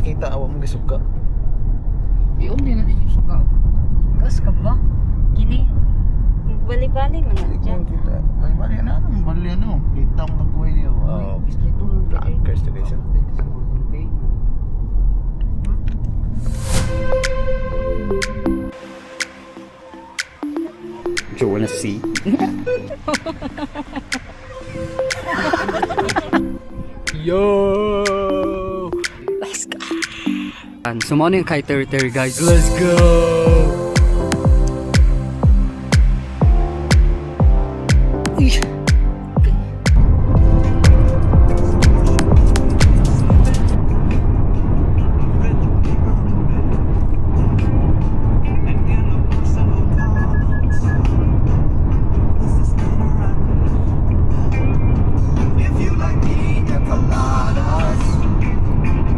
Makita awa mo gisuka. I-on din na ninyo suga. Gas ka ba? Kini bali-bali man na Hindi ko dyan. makita. Bali bali na ano, bali ano. Kita akong nagkuhay niyo. Oh. Straight to Vloggers to guys. Ah. Do you wanna see? Yo! Let's go! And so mo kay Terry Terry, guys. Let's go! Uy. If you like pina coladas,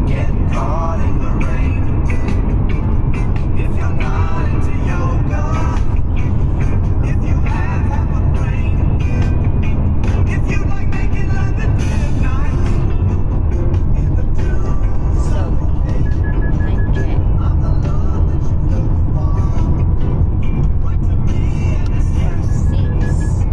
get caught in the rain. If you're not into yoga, if you have half a brain, if you like making love at midnight, in the dunes So, of the lake, time check. I'm the love that you look for. Write to me and it's yes. 6.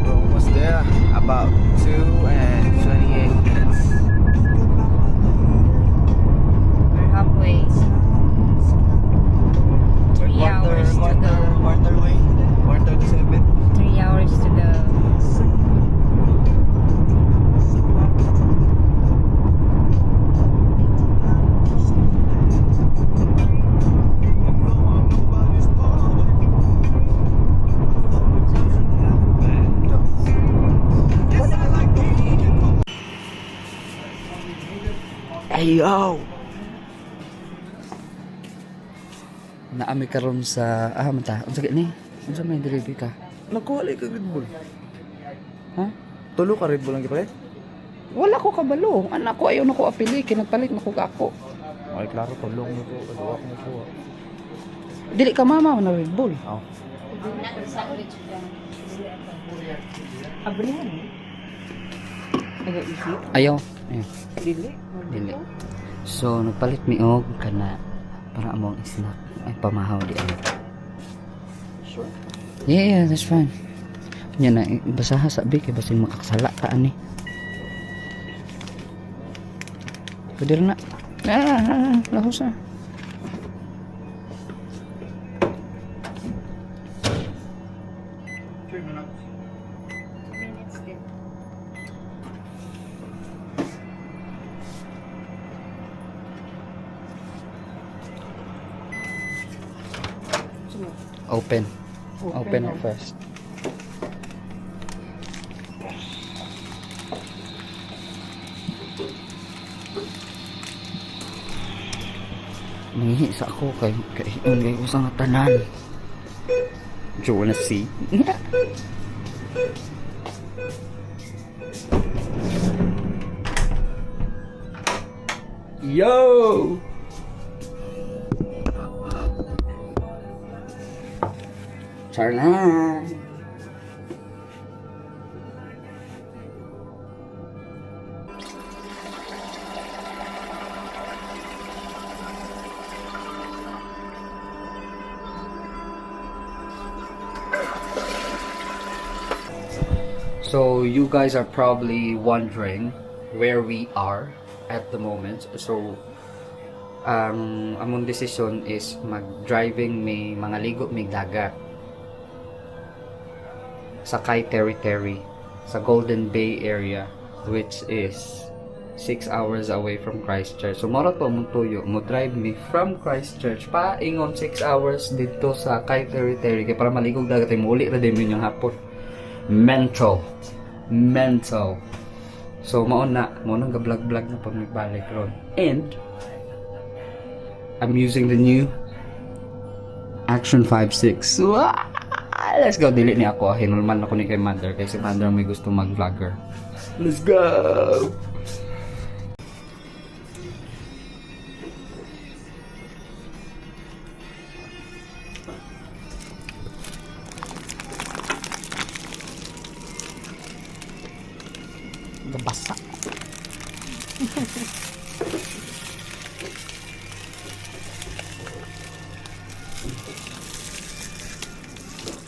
We're almost there. About 2 and 28 minutes. We're halfway. 3 Quarter, hours to quarter, go. quarter way. 1:37. 3 hours to go. Hey yo! Naami karon sa ah man ta. Unsa ni? Unsa may delivery ka? Nagkuha ka Red Bull. Ha? Tulo ka Red Bull ang gipalit? Wala ko kabalo. Anak ko ayaw na ko apili kay nagpalit na ko ako. Ay, klaro, tulong mo ko. Kaduwa ko mo ko. Dili ka mama na Red Bull. Oh. Abrihan eh. Nag-isip? Ayaw. Ayaw. Dili. Dili. So nagpalit mi og kana para among snack ay pamahaw di ay. Sure. Yeah, that's fine. Nya na basaha sa bi kay basin makakasala ka ani. Pwede rin na. Ah, lahos na. 3 minutes. 2 minutes din. Open. Open it first. Mangihi sa ako kay kay kay ko sa nga tanan. Do you wanna see? Yo! Charlan! So you guys are probably wondering where we are at the moment. So ang among decision is mag-driving may mga ligo may dagat sa Kai Territory sa Golden Bay area, which is 6 hours away from Christchurch. So moro to mong tuyo, mo drive me from Christchurch pa ingon 6 hours dito sa Kai Territory kay para maligog dagat ay muli ra din yun yung hapon. Mental. Mental. So mao na, mao nang ga-vlog-vlog na pag magbalik ron. And I'm using the new Action 5.6. Wah! Let's go. Dili ni ako. Hinulman ako ni kay Mother. Kasi si Mother may gusto mag-vlogger. Let's go! Basa.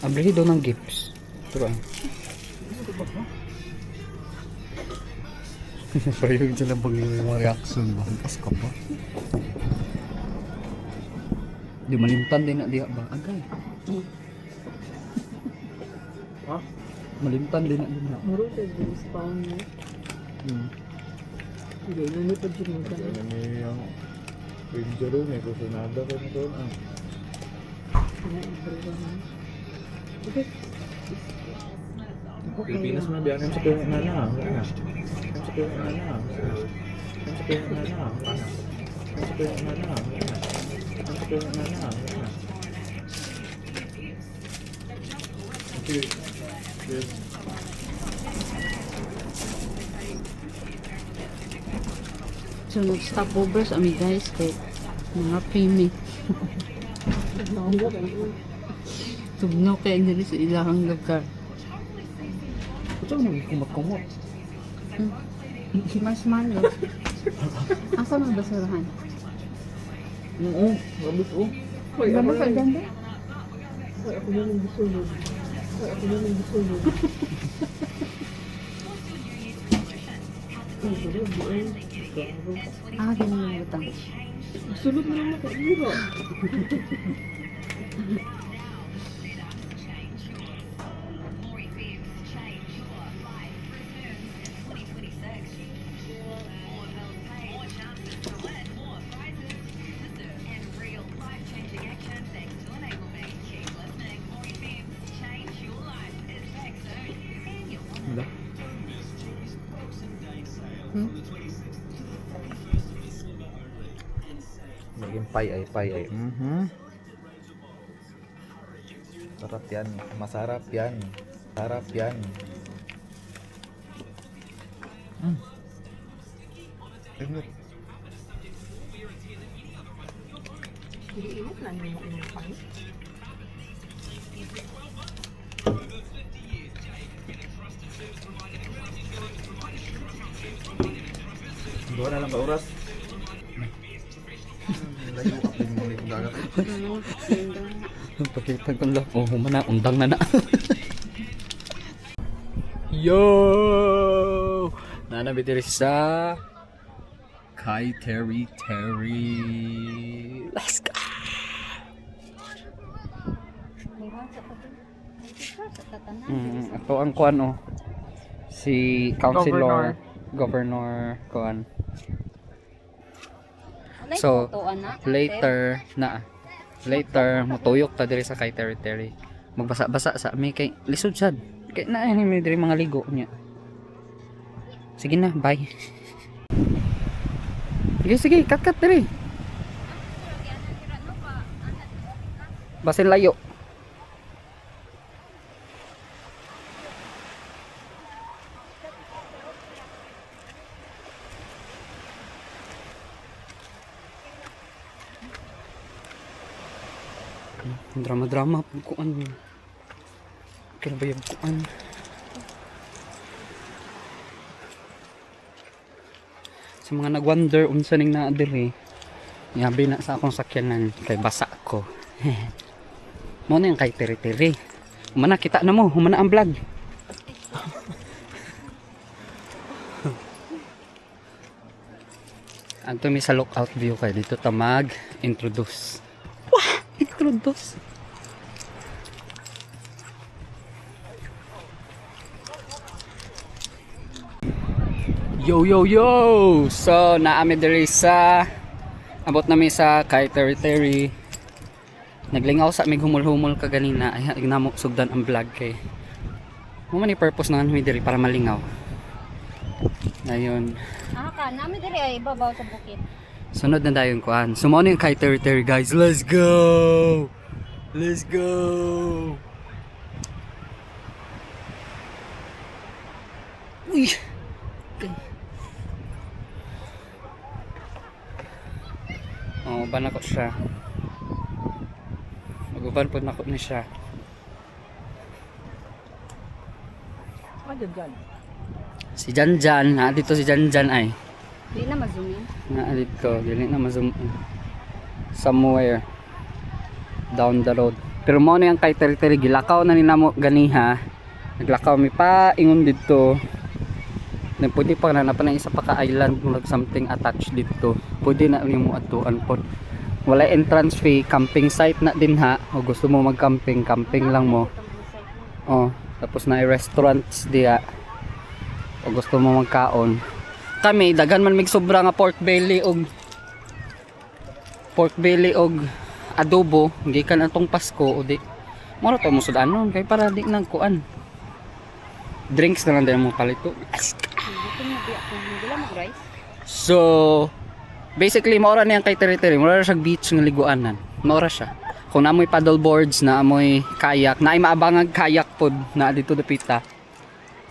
Abrihi daw ng gifts. Pero ah. Pareho sila bang yung mga reaction ba? As ka ba? Di malimtan din na diha ba? Agay. Ha? Malimtan din na diha. Muro sa spawn mo. Hindi, nalipad yun mo. Ano may yung Ranger may kusunada ko na doon. Ah. Pilipinas mo na biyanin sa tuwing na na. Wala na. Sa tuwing na na. Sa tuwing na na. Wala na. Sa tuwing na na. Wala na. Sa tuwing na na. Wala na. Okay. Yes. So, nag-stop over sa ami guys kay mga pimi. Tugnaw kay diri sa ilahang lugar. Ito mo kumot-kumot. Marshmallow. Asa man basurahan? Oo, labis oh. Ganda sa ganda. Ah, ganun yung butang. Sulod na lang ako. Mura. Wala. Maging pie ay pie ay. Sarap yan. Masarap yan. Sarap yan. Init. Init na yung inyong pie. Doon na lang ba oras? Layo ka din mo ulit dagat. Pakita ko lang. Oh, humana. Undang na na. Yo! Nanabi diri sa Kai Terry Terry. Let's go! Ito ang kuan oh. Si Councilor Governor, kuan. So, later na later mutuyok ta diri sa kay Terry Terry. Magbasa-basa sa mi kay lisod sad. Kay na ini mi diri mga ligo niya. Sige na, bye. Sige, sige, kat kat diri. Basin layo. Drama-drama pag kuan. Kaya ba yung kuan? Sa mga nag-wonder unsa ning naa diri. Yabi na sa akong sakyanan kay basa ko. Mo na yung kay tiri-tiri. Humana kita na mo, humana ang vlog. Anto mi sa lookout view kay dito ta mag introduce. Wah, introduce. Yo yo yo! So naami diri sa abot nami sa kay Terry Terry. Naglingaw sa mig humul-humul kaganina ay namo sugdan ang vlog kay. Mo man ni purpose na mi diri para malingaw. Ayun. Ah, ka, nami diri ay ibabaw sa bukid. Sunod na dayon kuan. So mao na yung kay Terry Terry guys. Let's go. Let's go. Uy. Okay. Oh, uban ako siya. Mag-uban po nako ni siya. Ah, dyan dyan. Si Janjan, na dito si Janjan ay. Di na ma-zoom in. Na dito, dili na ma-zoom in. Somewhere down the road. Pero mo na yung Kaiteriteri, gilakaw na nila mo ganiha. Naglakaw mi pa ingon dito. Then pwede pa na na isa pa ka island, murag something attached dito. Pwede na nimo adtuan pod. Wala entrance fee, camping site na din ha. O gusto mo mag-camping, camping lang mo. Oh, tapos na restaurants diya. O gusto mo magkaon. Kami daghan man mig sobra nga pork belly og adobo gikan atong Pasko o di moro to mo sudanon kay para di nang kuan. Drinks na lang din mo palito. Gutom na di ako. Hindi lang mag-rice. So basically maura na yung Kaiteriteri, mura ra siya beach nga liguanan. Maura siya. Kung naamoy paddle boards, naamoy kayak, naay maabangag kayak pod na dito dapita.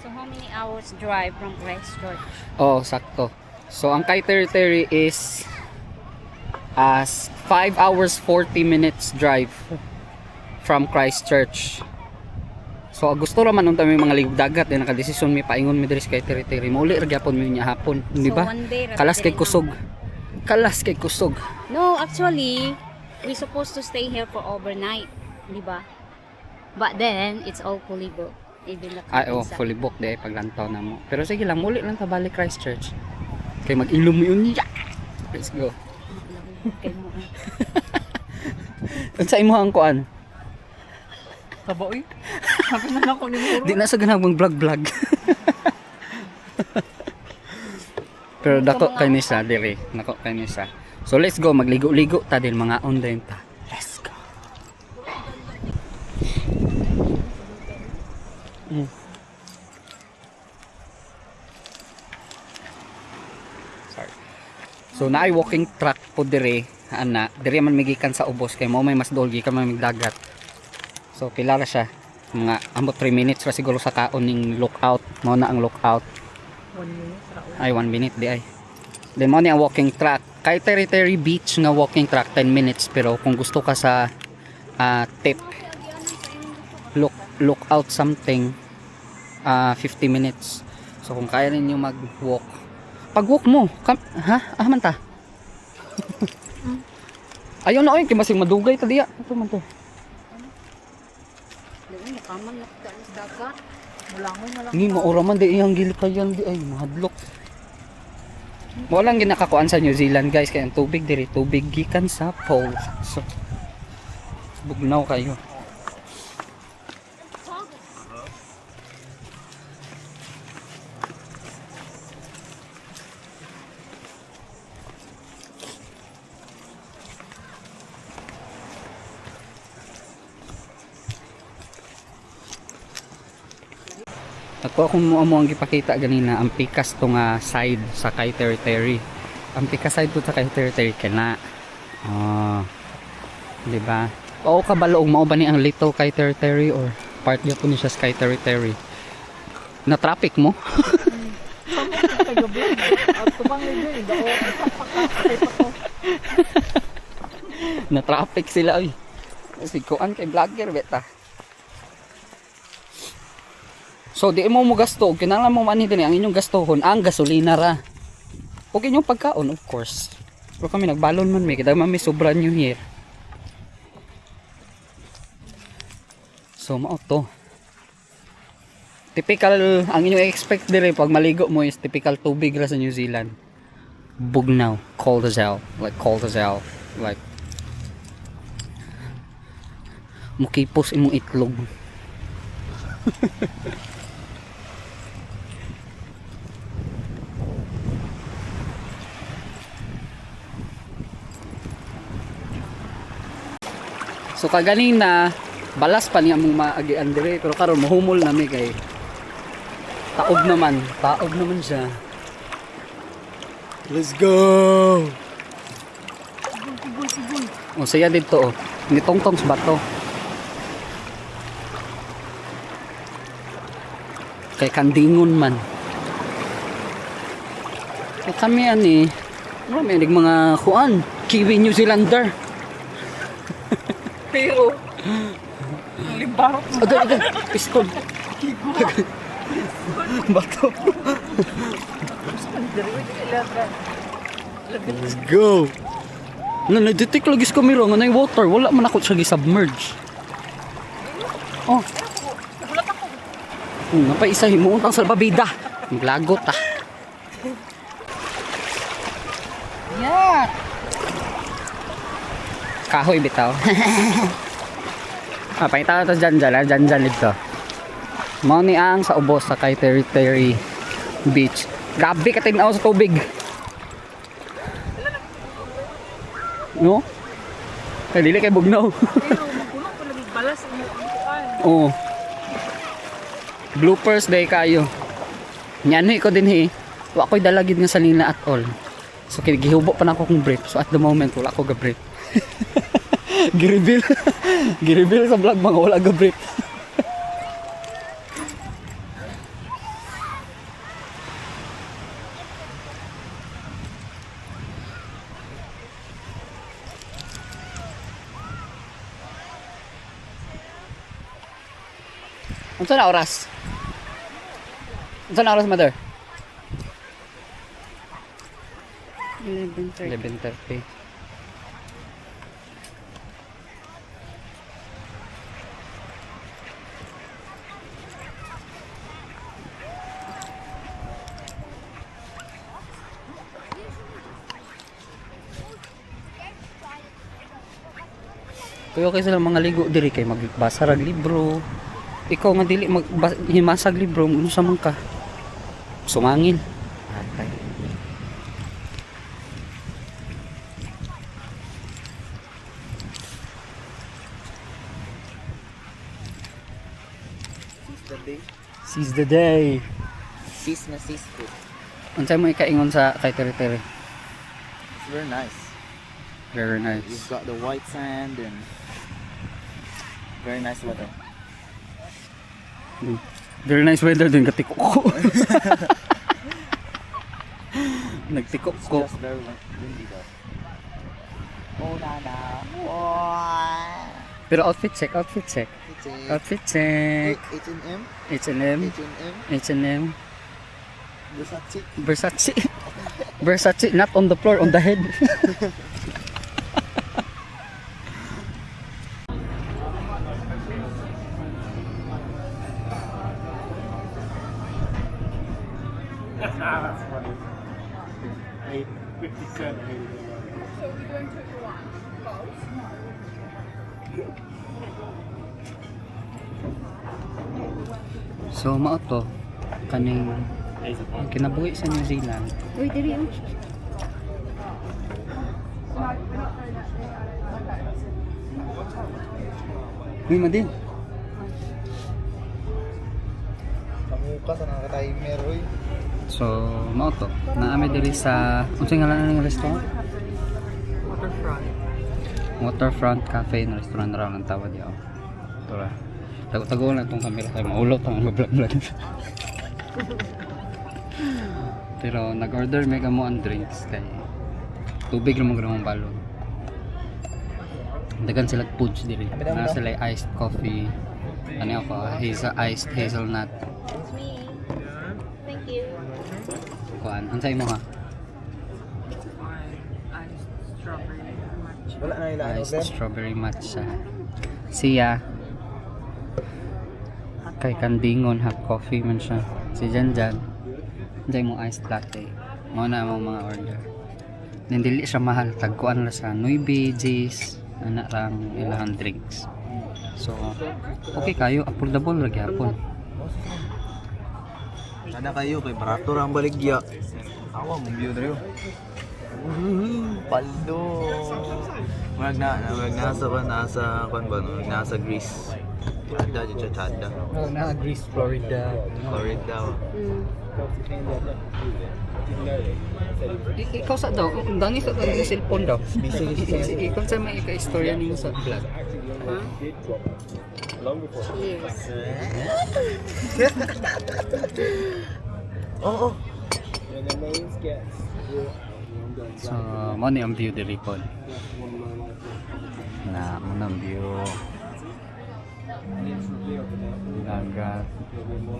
So how many hours drive from Christchurch? Oh, sakto. So ang Kaiteriteri is as 5 hours 40 minutes drive from Christchurch. So gusto ra man unta may mga ligog dagat eh, nakadesisyon mi paingon mi diri sa Kaiteriteri. Mauli ra gyapon mi niya hapon, di So ba? one day ra Kalas kay diri na. kusog. Kalas kay kusog. No, actually, we supposed to stay here for overnight, di ba? But then, it's all fully booked. Even the Ay, oh, camping site. fully booked di ay paglantaw na mo. Pero sige lang, muli lang ta balik Christchurch. Kay mag-ilom yun. Yeah! Let's go. Kay mo, ah. Unsa imo ang kuan? Taba oy. Sabi na lang ko ni Muro. Di na sa ganang vlog vlog. Pero dako kay ni siya diri, nako kay ni siya. So let's go, magligo-ligo ta din mga online ta. Let's go. Sorry. So naay walking track po dire ana, dire man migikan sa ubos kay mo may mas dool gikan man migdagat. So kilala siya mga ambot 3 minutes ra siguro sa kaon ning lookout. Mao na ang lookout. 1 minute ra. Ay 1 minute di ay. Then mao ni ang walking track. Kay Terry Beach nga walking track 10 minutes, pero kung gusto ka sa tip look out something, 50 minutes. So kung kaya ninyo mag-walk, pag-walk mo, kam, ha? Ah, man ta. Ayaw na oy, kay basig madugay ta diya. Ito man to. Doon, mukaman na kita sa dagat. Mulangoy na lang. Ni maura man di iyang gilikayan di ay mahadlok. Mo lang ginakakuan sa New Zealand guys, kay ang tubig diri tubig gikan sa pole. So bugnaw kayo. Ako kung mo amo ang gipakita ganina ang pikas to nga side sa kay Terry. Ang pikas side to sa kay Terry kana. Ah. Di ba? Oo kabalo og mao ba ni ang little kay Terry or part gyud ni siya sa kay Terry. Na traffic mo? Kagabi. At tumang medyo eh. Dao. Kay pa ko. Na traffic sila oy. Si kuan kay vlogger beta. So di mo mo gasto, kinahanglan mo manhi dinhi ang inyong gastohon ang gasolina ra. Ug inyong pagkaon, of course. Pero kami nagbalon man mi, kay man mi sobra New Year. So mao to. Typical ang inyong expect dire pag maligo mo is typical tubig ra sa New Zealand. Bugnaw, cold as hell, like cold as hell, like mukipos imong itlog. So kaganina balas pa niya mong maagian dire, pero karon mohumol na mi kay taob naman siya. Let's go. O saya dito oh. Nitongtong sa bato. Kay kandingon man. O kami ani, wala may mga kuan, Kiwi New Zealander. Pero, ang limbarot mo. Agay, agay, pistol. Bato. Let's go. Na na-detect lagi sa kamera nga na water, wala man ako siya gi-submerge. Oh. Napaisa himuon ang salbabida. Maglagot ah. Yeah. Kahoy bitaw. Ah, pakita ko to dyan dyan, ah, dyan dyan dito. Mao ni ang sa ubos sa kay Terry Terry Beach. Grabe ka tinaw sa tubig. No? Kay dili kay bugnaw. Pero magpuno pa lagi balas ang kuan. Oo. Bloopers day kayo. Nyanoy ko din he. Wa ko'y dalagid nga salina at all. So kay gihubo pa na ako kong brief. So at the moment wala ko ga brief. Gireveal. Gireveal sa vlog mga wala ga brief. Unsa na oras? Unsa na oras, mother? 11:30. 11:30. Kuya okay sila mga ligo diri kay magbasa rag libro. Ikaw nga dili mag himasag libro unsa man ka? Sumangil. Atay. Seize the day. Seize the day. Seize na seize ko. Unsay mo ikaingon sa kay Tere Tere? It's very nice. Very You've nice. got the white sand and very nice weather. Very nice weather din katikok ko. Nagtikok It's ko. just very windy though. Oh na na. Wow. Pero outfit check, outfit check. Outfit check. H&M, H&M, H&M, H&M, Versace. Versace. Versace not on the floor, on the head. That's funny. 8:57. So mao to kaning ang kinabuhi sa New Zealand. Uy, diri oh. Uy, madin. Kamuka sa nakaka-timer, oy. So mao to. Naami diri sa unsay ngalan ng restaurant? Waterfront. Waterfront Cafe and Restaurant raw ang tawag diyo. Ito ra. Tago-tago lang itong camera kay maulot ang vlog-vlog. Pero nag-order mega mo ang drinks kay tubig ra mo gramong balon. Dagan sila foods diri. Na sila iced coffee. Ano ako, hazel iced hazelnut. It's me. Thank you. Kuan, unsay imo ha? Iced strawberry matcha. Wala na ila Iced strawberry matcha. Siya kay kandingon hot coffee man siya. Si Janjan, diyan mo iced latte. Mo na mo mga order. Then dili siya mahal tagkuan ra sa 9 G's ana rang ilahang drinks. So okay kayo affordable ra gyapon. Sana kayo kay barato ra ang baligya. Awa mong view dre. Paldo. Murag na, murag nasa ba nasa kwan ba no? Murag nasa Greece. Chada, jud siya, Chada. Na Greece, Florida. Florida. Ikaw sa daw, dani sa daw sa cellphone daw. Ikaw sa may ika-istorya nimo sa vlog. Cheers. Oo. So, mo ni ang view diri pod. Na, mo na ang view. Dagat.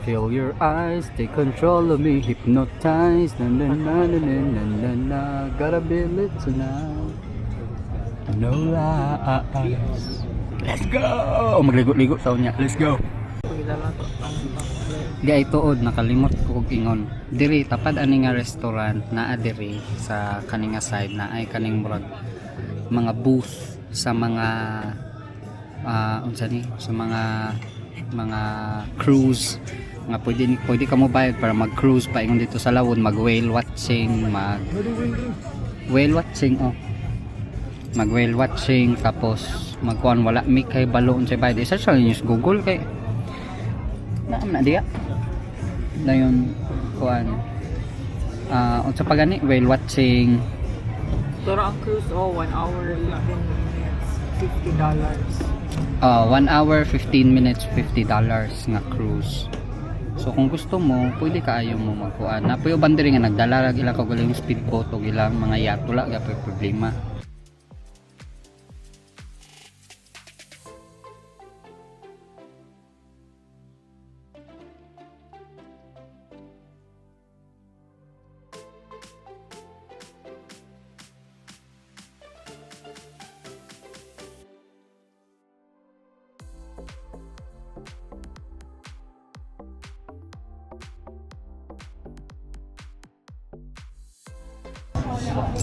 Feel your eyes, take control of me, hypnotize. Na na na na na na na na. Gotta be lit tonight. No lies. Let's go! Magligo-ligo sa unya. Let's go! Di ay tuod nakalimot ko og ingon. Diri tapad ani nga restaurant naa diri sa kani nga side na ay kaning murag mga booth sa mga unsa ni sa mga cruise nga pwede pwede ka mo bayad para mag-cruise pa ingon dito sa Lawon, mag whale watching, mag whale watching, oh, mag whale watching, tapos magkuan. Wala mi kay balo unsay bayad. I-search lang ninyo sa Google kay naa man na diya dayon kuan, unsa pa gani, whale watching. Pero ang cruise, oh, 1 hour, 11 minutes, $50. 1 hour 15 minutes, $50 nga cruise. So kung gusto mo, pwede kaayo mo magkuan. Na puyo bandiri nga nagdala ra ilang kaugalingong speedboat o ilang mga yacht, wala gyud problema.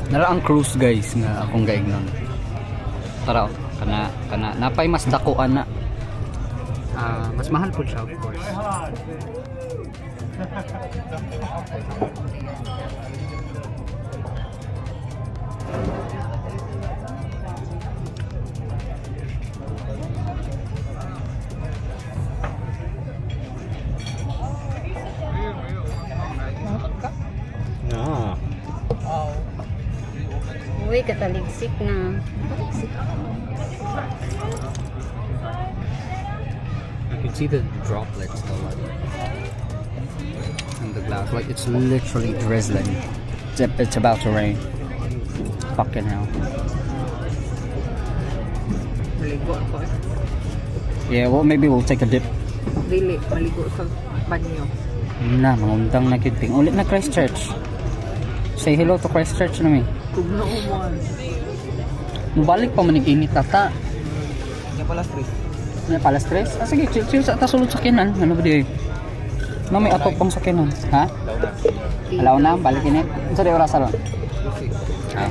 Nara ang cruise, guys, nga akong gaignon. Tara oh, kana kana napay mas dako ana. Ah, mas mahal po siya, of course. No. Uy, kataligsik na. You can see the droplets though, like, in the glass. Like it's literally drizzling. It's about to rain. Fucking hell. Maligo ako eh. Yeah, well, maybe we'll take a dip. Dili, maligo sa banyo. Na, mangundang na gid. Ulit na Christchurch. Say hello to Christchurch na mi. Tugno mo. Mubalik pa man init ata. Nga pala stress. Ano pala stress? Ah, sige, chill, chill sa tasulod sa kinan. Ano ba di? No, may atop pang sa kinan. Ha? Alaw na, balik init. Unsa di oras aron? Ah.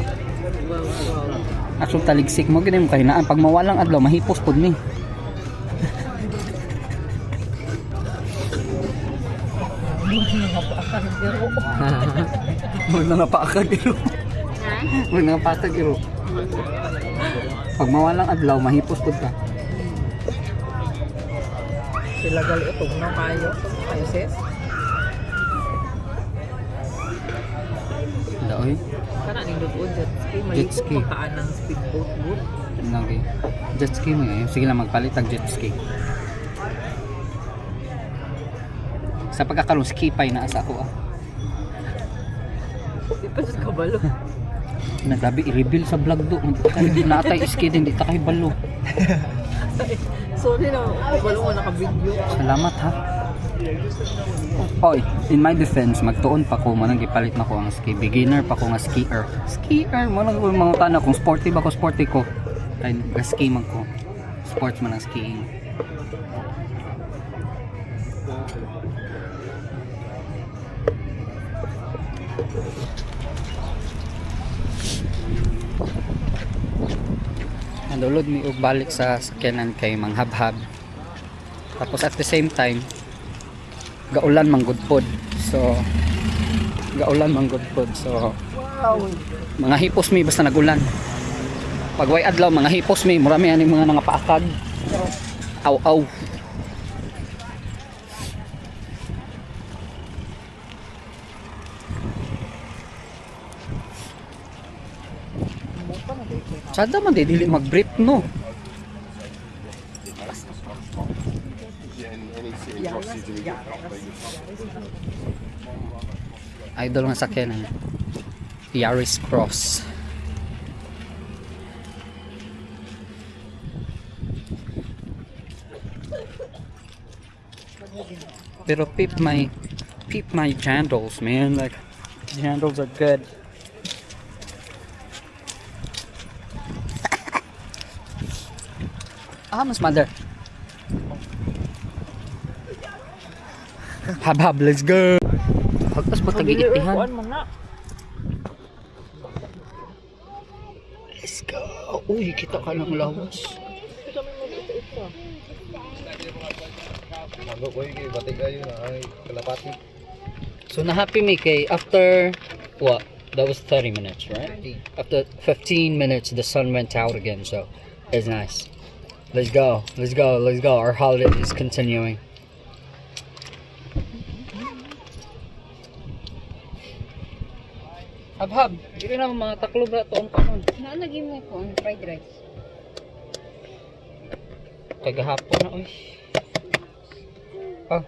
Wow. Actually, taligsik mo, ganyan mo kahinaan. Pag mawalang adlaw, mahipos pod ni. Huwag na napaakag iro. Ha? Huwag na napaakag iro. Pag mawalang adlaw, mahipos pod ka. Sila gali tugno kayo. Kayo sis. Daoy. Kana ning dugo jet ski. Jet Maligo ski. pa kaan ng speedboat boat. Lagi. Jet ski mo eh. Sige lang, magpalit ang jet ski. Sa pagkakaroon, ski pay na asa ako ah. Di pa siya kabalo. Naglabi, i-reveal sa vlog do. Naatay ski din, di ta kay balo. Sorry na, kabalo mo naka-video. Salamat ha. Oy, in my defense, magtuon pa ko manang gipalit na ko ang ski. Beginner pa ko nga skier. Skier, mo lang ko mga tana kung sporty ba ko, sporty ko. Kay ski man ko. Sports man ang skiing. Nandulod mi og balik sa sakyanan kay Manghabhab. Tapos at the same time, gaulan man gud pod. So gaulan man gud pod. So mga hipos mi basta nagulan. Pag way adlaw mga hipos mi, murami ani mga nangapaakag. Aw aw. Sada man di dili mag-brief no. Idol nga sakyanan. Yaris Cross. Pero peep my jandals, man. Like, jandals are good. Ah, mas mother. Hab hab, let's go. Hagpas ba tagi-itihan? Kuan man na. Let's go. Uy, kita ka ng lawas. So na happy me kay after what? That was 30 minutes, right? After 15 minutes the sun went out again, so it's nice. Let's go. Let's go. Let's go. Our holiday is continuing. Habhab, dili na mga taklob ra tuong kanon. Naalagay mo ko ang fried rice. Kagahapon na, uy. Oh.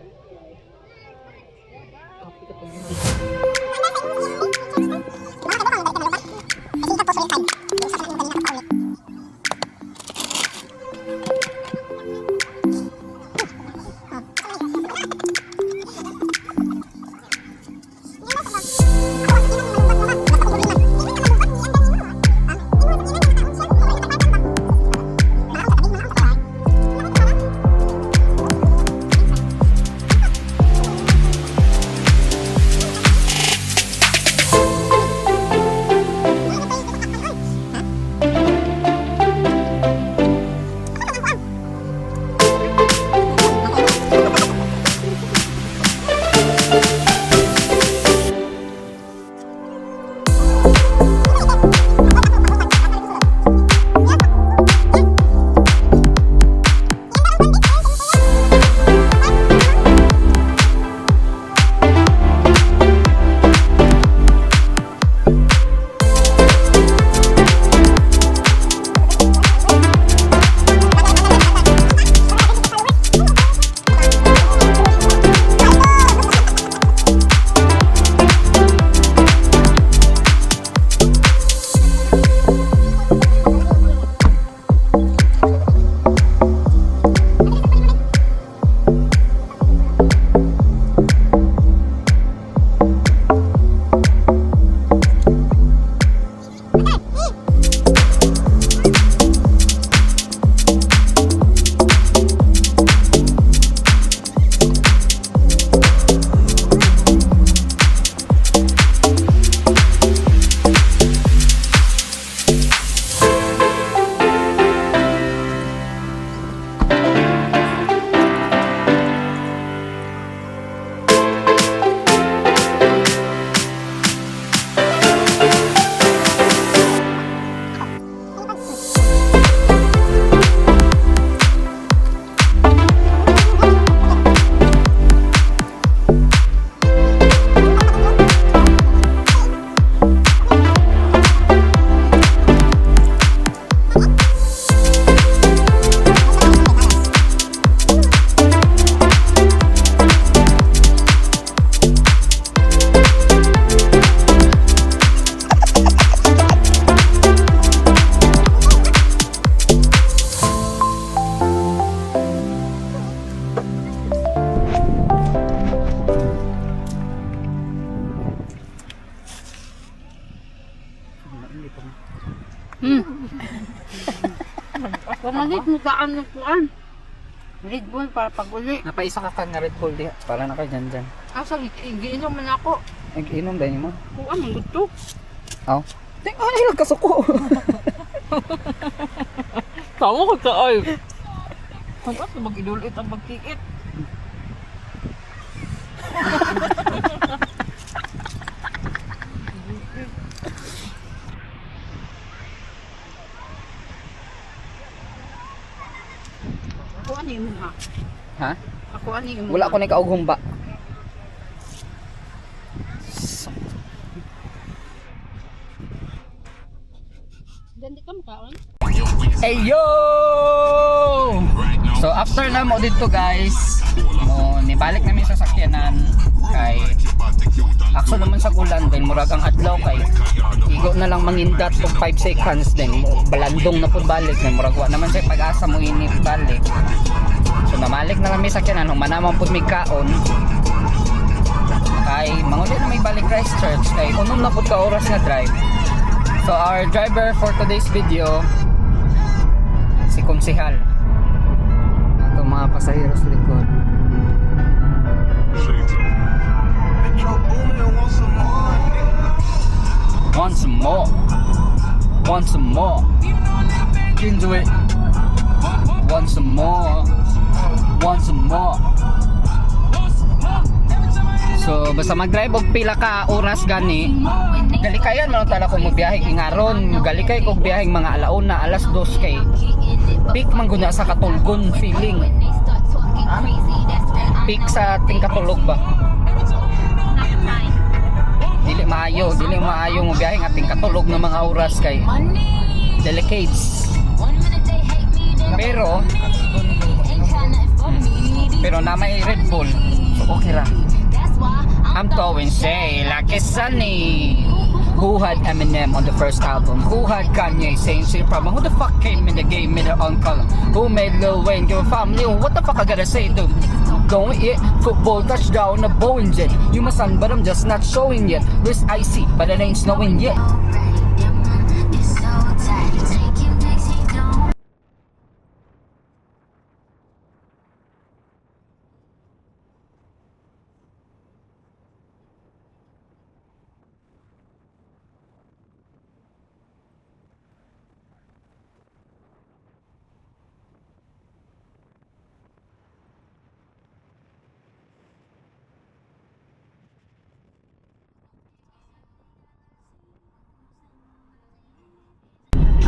Pamalit mo taan ng kuan. Red Bull para pag-uli. Napaisa ka ka nga Red Bull diha. Para na ka dyan dyan. Asa, giinom man ako. Nag-inom dahil mo. Kuan, ang gusto. Aw. Ting, ay, nagkasuko. Tama ko ka ay. Pag ato mag-idulit ang magkiit. Ako ani mo ha. Ha? Ako ani mo. Wala ko ni kaughumba. Dandi ka makaon. Hey yo! So after na mo dito guys, mo nibalik namin sa sakyanan kay akso naman sa gulan din murag ang adlaw kay igo na lang mangindat og 5 seconds din mo balandong na pud balik na murag wa naman sa pag-asa mo init balik. So namalik na lang mi sakyanan human naman pud mi kaon. Kay manguli na may balik Christchurch kay unom na pud ka oras nga drive. So our driver for today's video, si Konsihal. Ato mga pasahero sa likod. Metro Boomin want some more, nigga. Want some more. Want some more. Can do it. Want some more. Want some more. So, basta mag-drive og pila ka oras gani, galikayan man tala kung mobiyahe ingaron, galikay kog biyahe mga alauna, alas dos kay peak man gud na sa katulgon feeling. Peak sa tingkatulog ba? Dili maayo mo biyahe nga tingkatulog ng mga oras kay delicates. Pero na may Red Bull, so okay ra. I'm throwing shade like it's sunny. Who had Eminem on the first album? Who had Kanye saying shit problem? Who the fuck came in the game in their own column? Who made Lil Wayne give a family? What the fuck I gotta say to going it? Football touchdown, a Boeing jet. You my son, but I'm just not showing yet. Wrist icy, but it ain't snowing yet.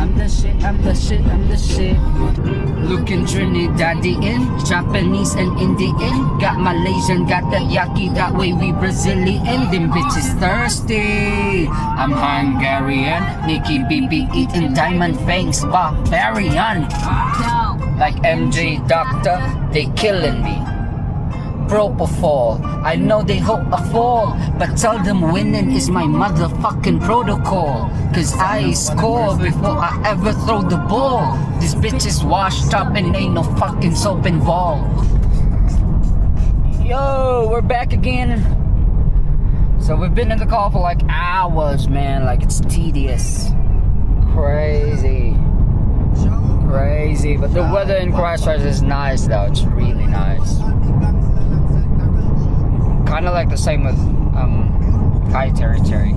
I'm the shit, I'm the shit, I'm the shit. Looking Trinidadian, Japanese and Indian. Got Malaysian, got that yaki, that way we Brazilian. Them bitches thirsty. I'm Hungarian, Nikki BB eating diamond fangs, barbarian. Like MJ Doctor, they killing me. Propofol. I know they hope I fall, but tell them winning is my motherfucking protocol. 'Cause I score before I ever throw the ball. This bitch is washed up and ain't no fucking soap involved. Yo, we're back again. So we've been in the car for like hours, man. Like, it's tedious. Crazy. Crazy. But the weather in Christchurch is nice though. It's really nice. Kind of like the same with Kaiteriteri.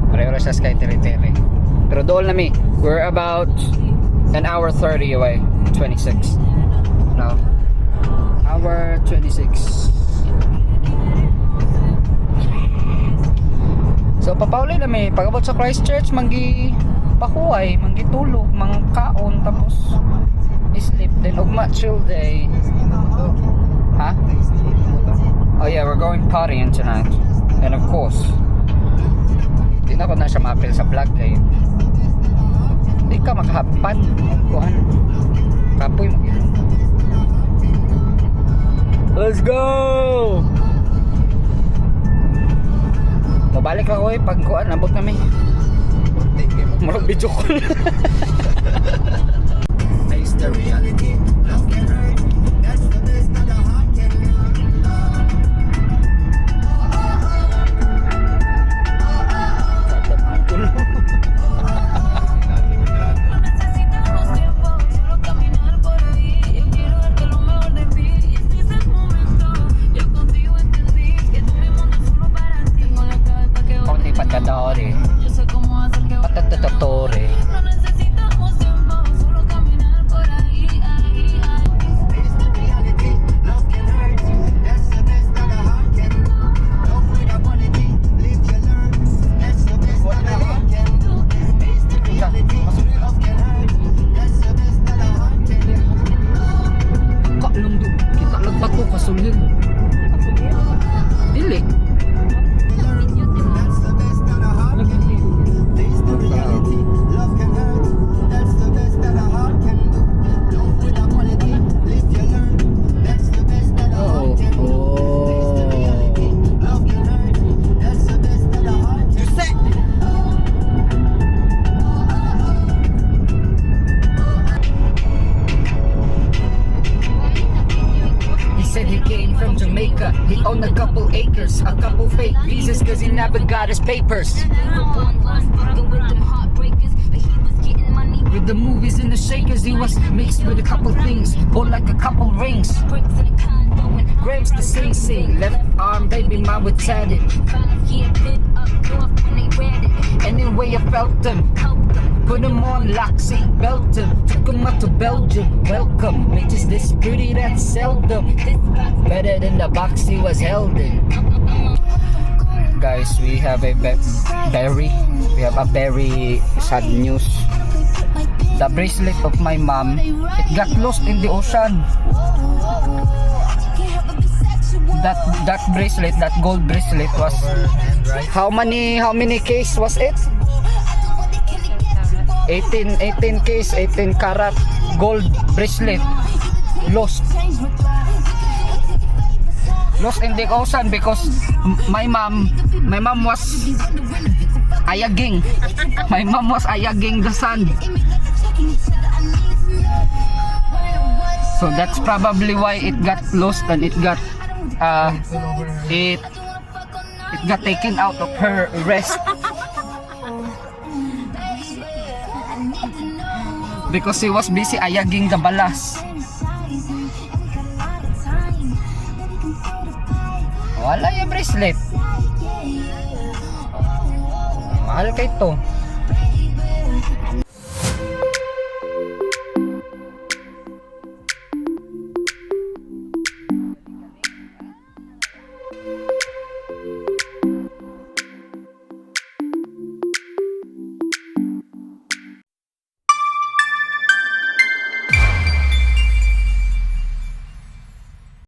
Pareho ra siya sa Kaiteriteri. Pero doon na mi. We're about an hour 30 away. 26. No. Hour 26. So papauli na mi. Pag-abot sa Christchurch, manggi pahuway, manggi tulog, mangkaon, tapos sleep. Then ugma chill day. Ha? Oh yeah, we're going partying tonight. And of course, di na ko na siya maapil sa vlog kay di ka makahapan. Kuan. Kapoy mo. Let's go! Mabalik ako eh, pag kuan, abot kami. Murag video call. Face the reality, love can hurt. That's the best that the heart can learn. Necesitamos tiempo, solo caminar por ahí. Yo quiero darte lo mejor de ti y este es el momento. Yo contigo entendí que tú mi mundo es solo para ti. Tengo la clave pa' que Konti patadore. Yo sé cómo hacer que Patatatore. No necesitamos tiempo, solo caminar por ahí, ahí, ahí. Face the reality, love can hurt. That's the best that the heart can learn. Love with a quality, live you learn. That's the best that the heart can do. Face the reality, love can hurt. That's the best that the heart can do. Kalong do. Kita lang bato kasulod. Dili. That's the best that the heart can do. Face the reality, love can hurt. papers. With the movies and the shakers, he was mixed with a couple things, bought like a couple rings. Grams to Sing Sing, left arm, baby, mine with tatted. Anyway, I felt them. Put 'em on lock, seat, belt 'em. Took 'em out to Belgium. Welcome. Bitches this pretty, that's seldom. Better than the box he was held in. Guys, we have a very, we have a very sad news. The bracelet of my mom, it got lost in the ocean. That bracelet, that gold bracelet was how many case was it? 18 case, 18 karat gold bracelet lost. Lost in the ocean because my mom was ayaging. My mom was ayaging the sand. So that's probably why it got lost and it got taken out of her wrist. Because she was busy ayaging the balas. Wala yung bracelet. Mahal kay to.